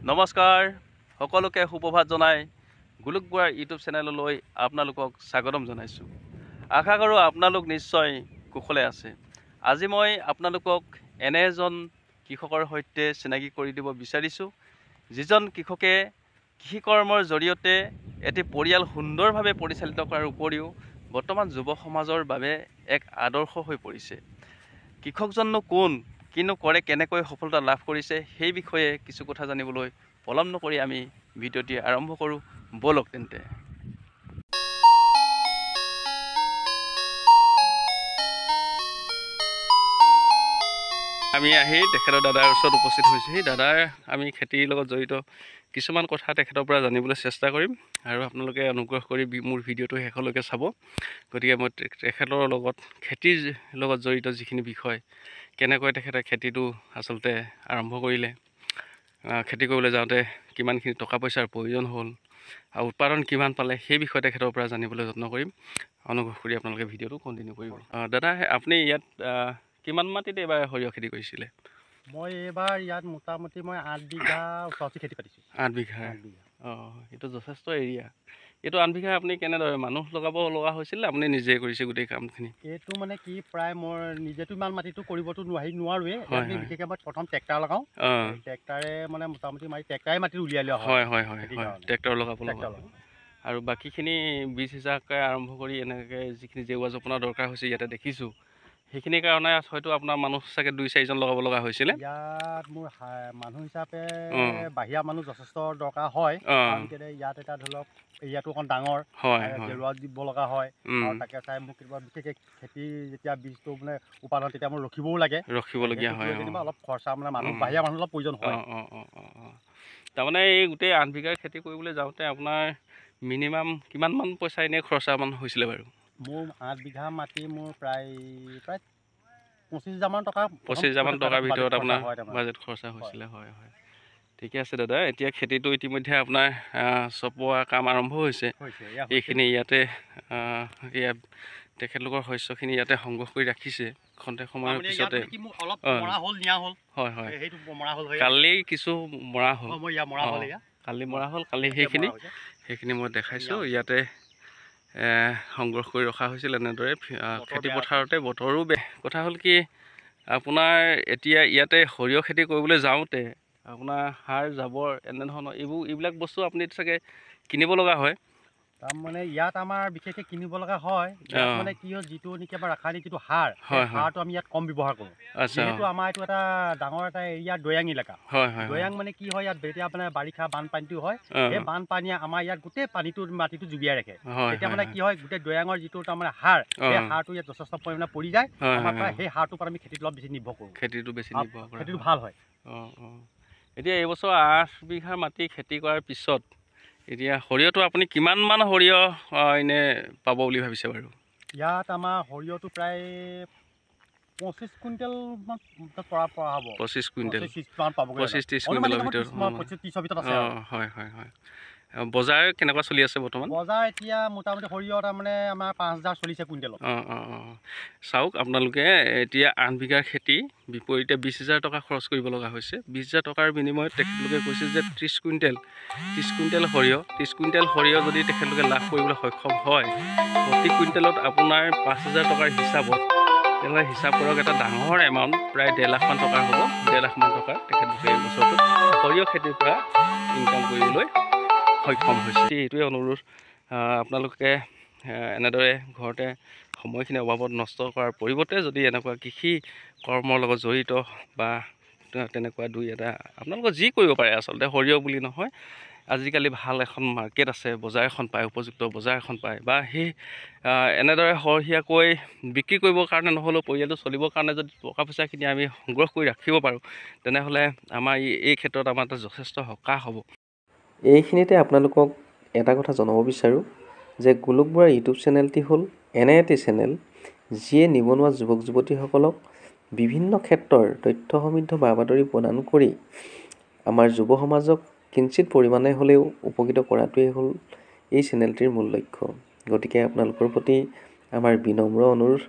নমস্কাৰ, সকলোকে সুপ্ৰভাত জনাই গোলোক বৰুৱাৰ ইউটিউব চেনেললৈ আপোনালোকক স্বাগতম জনাইছোঁ। আশা কৰোঁ আপোনালোক নিশ্চয় কুশলে আছে। আজি মই আপোনালোকক এনে এজন কৃষকৰ সৈতে চিনাকি কৰি দিব বিচাৰিছোঁ, যিজন কৃষকে কৃষিকৰ্মৰ জৰিয়তে এটি পৰিয়াল সুন্দৰভাৱে পৰিচালিত কৰাৰ উপৰিও বৰ্তমান যুৱ সমাজৰ বাবে এক আদৰ্শ হৈ পৰিছে। কৃষকজননো কোন, কিনো কৰে, কেনেকৈ সফলতা লাভ কৰিছে, সেই বিষয়ে কিছু কথা জানিবলৈ পলম নকৰি আমি ভিডিঅ'টি আৰম্ভ কৰোঁ। ব'লক তেন্তে। আমি আহি তেখেতৰ দাদাৰ ওচৰত উপস্থিত হৈছোঁহি। দাদাৰ আমি খেতিৰ লগত জড়িত কিছুমান কথা তেখেতৰ পৰা জানিবলৈ চেষ্টা কৰিম আৰু আপোনালোকে অনুগ্ৰহ কৰি মোৰ ভিডিঅ'টো শেষলৈকে চাব। গতিকে মই তেখেতৰ লগত খেতিৰ লগত জড়িত যিখিনি বিষয়, কেনেকৈ তেখেতে খেতিটো আচলতে আৰম্ভ কৰিলে, খেতি কৰিবলৈ যাওঁতে কিমানখিনি টকা পইচাৰ প্ৰয়োজন হ'ল আৰু উৎপাদন কিমান পালে, সেই বিষয়ে তেখেতৰ পৰা জানিবলৈ যত্ন কৰিম। অনুগ্ৰহ কৰি আপোনালোকে ভিডিঅ'টো কণ্টিনিউ কৰিব। দাদা, আপুনি ইয়াত কিমান মাটিত এইবাৰ সৰিয়হ খেতি কৰিছিলে? মই এইবাৰ ইয়াত মোটামুটি মই 8 বিঘা ওচৰাওচৰি খেতি পাতিছোঁ। 8 বিঘা? অঁ, এইটো যথেষ্ট এৰিয়া। এইটো 8 বিঘা আপুনি কেনেদৰে মানুহ লগাব লগা হৈছিল, আপুনি নিজে কৰিছে গোটেই কামখিনি? এইটো মানে কি, প্ৰায় মই নিজেতো ইমান মাটিটো কৰিবতো নোৱাৰোৱেই। বিশেষকৈ মই প্ৰথম ট্ৰেক্টৰ লগাওঁ, ট্ৰেক্টৰে মানে মোটামুটি মাৰি ট্ৰেক্টৰে মাটিটো উলিয়াই লোৱা হয়। হয় হয় হয়, ট্ৰেক্টৰ লগাব লগা। আৰু বাকীখিনি বীজ হিচাপে আৰম্ভ কৰি এনেকৈ যিখিনি জেওৰা জপনা দৰকাৰ হৈছে ইয়াতে দেখিছোঁ, সেইখিনিৰ কাৰণে হয়তো আপোনাৰ মানুহ চাগে 2-4জন লগাব লগা হৈছিলে। ইয়াত মোৰ মানুহ হিচাপে বাহিৰা মানুহ যথেষ্ট দৰকাৰ হয়, কাৰণ কেলৈ ইয়াত এটা ধৰি লওক এৰিয়াটো অকণ ডাঙৰ, জেওৰা দিব লগা হয়। আৰু তাকে চাই মোক কেতিয়াবা বিশেষকৈ খেতি যেতিয়া বীজটো মানে উৎপাদন তেতিয়া মোৰ ৰখিবও লাগে, ৰখিবলগীয়া হয়, যেনিবা অলপ খৰচা মানে মানুহ বাহিৰা মানুহ অলপ প্ৰয়োজন হয়। অঁ অঁ অঁ অঁ তাৰমানে এই গোটেই 8 বিঘাৰ খেতি কৰিবলৈ যাওঁতে আপোনাৰ মিনিমাম কিমানমান পইচা এনেই খৰচামান হৈছিলে বাৰু? মোৰ 8 বিঘা মাটি মোৰ প্ৰায় 25 হাজাৰমান টকা, 25 হাজাৰমান টকাৰ ভিতৰত আপোনাৰ বাজেট খৰচা হৈছিলে। হয় হয়, ঠিকে আছে দাদা। এতিয়া খেতিটো ইতিমধ্যে আপোনাৰ চপোৱা কাম আৰম্ভ হৈছে। এইখিনি ইয়াতে ইয়াত তেখেতলোকৰ শস্যখিনি ইয়াতে সংগ্ৰহ কৰি ৰাখিছে। খন্তেক সময়ৰ পিছতে হয় হয়, কালি কিছু মৰা হ'ল, কালি মৰা হ'ল, কালি সেইখিনি মই দেখাইছোঁ। ইয়াতে সংগ্ৰহ কৰি ৰখা হৈছিল এনেদৰে খেতি পথাৰতে। বতৰো বেয়া। কথা হ'ল কি, আপোনাৰ এতিয়া ইয়াতে সৰিয়হ খেতি কৰিবলৈ যাওঁতে আপোনাৰ সাৰ জাবৰ এনেধৰণৰ এইবিলাক বস্তু আপুনি চাগে কিনিব লগা হয়। তাৰমানে ইয়াত আমাৰ বিশেষকৈ কিনিব লগা হয়। ইয়াত মানে কি হয়, যিটো নেকি আমাৰ ৰাসায়নিক যিটো সাৰ, সাৰটো আমি ইয়াত কম ব্যৱহাৰ কৰোঁ। যিহেতু আমাৰ এইটো এটা ডাঙৰ এটা এৰিয়া দৈয়াং এলেকা। দৈয়াং মানে কি হয়, ইয়াত যেতিয়া মানে বাৰিষা বানপানীটো হয়, সেই বানপানীয়ে আমাৰ ইয়াত গোটেই পানীটো মাটিটো জুবিয়াই ৰাখে। তেতিয়া মানে কি হয়, গোটেই দৈয়াঙৰ যিটো তাৰমানে সাৰ, সেই সাৰটো ইয়াত যথেষ্ট পৰিমাণে পৰি যায়। আমাৰ প্ৰায় সেই সাৰটোৰ পৰা আমি খেতিটো অলপ বেছি নিৰ্ভৰ কৰোঁ, খেতিটো বেছি নিৰ্ভৰ কৰোঁ, খেতিটো ভাল হয়। অঁ অঁ এতিয়া এইবছৰ 8 বিঘা মাটি খেতি কৰাৰ পিছত এতিয়া সৰিয়হটো আপুনি কিমানমান সৰিয়হ এনে পাব বুলি ভাবিছে বাৰু? ইয়াত আমাৰ সৰিয়হটো প্ৰায় 25 কুইণ্টেলমান পৰা হ'ব। 25 কুইণ্টেল, 25-30 কুইণ্টেলৰ ভিতৰত। 25-30ৰ ভিতৰত আছে। অঁ হয় হয় হয়। বজাৰ কেনেকুৱা চলি আছে বৰ্তমান? বজাৰ এতিয়া মোটামুটি সৰিয়হ তাৰমানে আমাৰ 5000 চলিছে কুইণ্টেলত। অঁ অঁ অঁ চাওক আপোনালোকে, এতিয়া 8 বিঘাৰ খেতি বিপৰীতে 20 হাজাৰ টকা খৰচ কৰিব লগা হৈছে। 20 হাজাৰ টকাৰ বিনিময়ত তেখেতলোকে কৈছে যে 30 কুইণ্টেল সৰিয়হ, 30 কুইণ্টেল সৰিয়হ যদি তেখেতলোকে লাভ কৰিবলৈ সক্ষম হয়, প্ৰতি কুইণ্টেলত আপোনাৰ 5000 টকাৰ হিচাপত তেনেহ'লে হিচাপ কৰক এটা ডাঙৰ এমাউণ্ট, প্ৰায় 1.5 লাখমান টকাৰ হ'ব। 1.5 লাখমান টকা তেখেতলোকে এই বছৰটোত সৰিয়হ খেতিৰ পৰা ইনকাম কৰিবলৈ সক্ষম হৈছে। এইটোৱে অনুৰোধ, আপোনালোকে এনেদৰে ঘৰতে সময়খিনি অভাৱত নষ্ট কৰাৰ পৰিৱৰ্তে যদি এনেকুৱা কৃষি কৰ্মৰ লগত জড়িত বা তেনেকুৱা দুই এটা আপোনালোকৰ যি কৰিব পাৰে, আচলতে সৰিয়হ বুলি নহয়, আজিকালি ভাল এখন মাৰ্কেট আছে, বজাৰ এখন পায়, উপযুক্ত বজাৰ এখন পায়, বা সেই এনেদৰে সৰহীয়াকৈ বিক্ৰী কৰিবৰ কাৰণে নহ'লেও পৰিয়ালটো চলিবৰ কাৰণে যদি টকা পইচাখিনি আমি সংগ্ৰহ কৰি ৰাখিব পাৰোঁ, তেনেহ'লে আমাৰ এই ক্ষেত্ৰত আমাৰ এটা যথেষ্ট সকাহ হ'ব। এইখিনিতে আপোনালোকক এটা কথা জনাব বিচাৰোঁ যে গোলোক বৰুৱাৰ ইউটিউব চেনেলটি হ'ল এনে এটি চেনেল যিয়ে নিবনুৱা যুৱক যুৱতীসকলক বিভিন্ন ক্ষেত্ৰৰ তথ্য সমৃদ্ধ বা বাতৰি প্ৰদান কৰি আমাৰ যুৱ সমাজক কিঞ্চিত পৰিমাণে হ'লেও উপকৃত কৰাটোৱেই হ'ল এই চেনেলটিৰ মূল লক্ষ্য। গতিকে আপোনালোকৰ প্ৰতি আমাৰ বিনম্ৰ অনুৰোধ,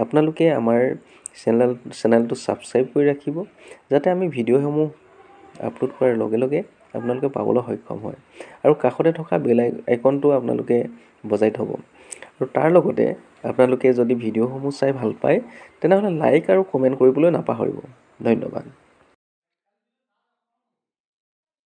আপোনালোকে আমাৰ চেনেলটো ছাবস্ক্ৰাইব কৰি ৰাখিব, যাতে আমি ভিডিঅ'সমূহ আপলোড কৰাৰ লগে লগে আপোনালোকে পাবলৈ সক্ষম হয়। আৰু কাষতে থকা বেল আইকনটো আপোনালোকে বজাই থ'ব। আৰু তাৰ লগতে আপোনালোকে যদি ভিডিঅ'সমূহ চাই ভাল পায়, তেনেহ'লে লাইক আৰু কমেণ্ট কৰিবলৈ নাপাহৰিব। ধন্যবাদ।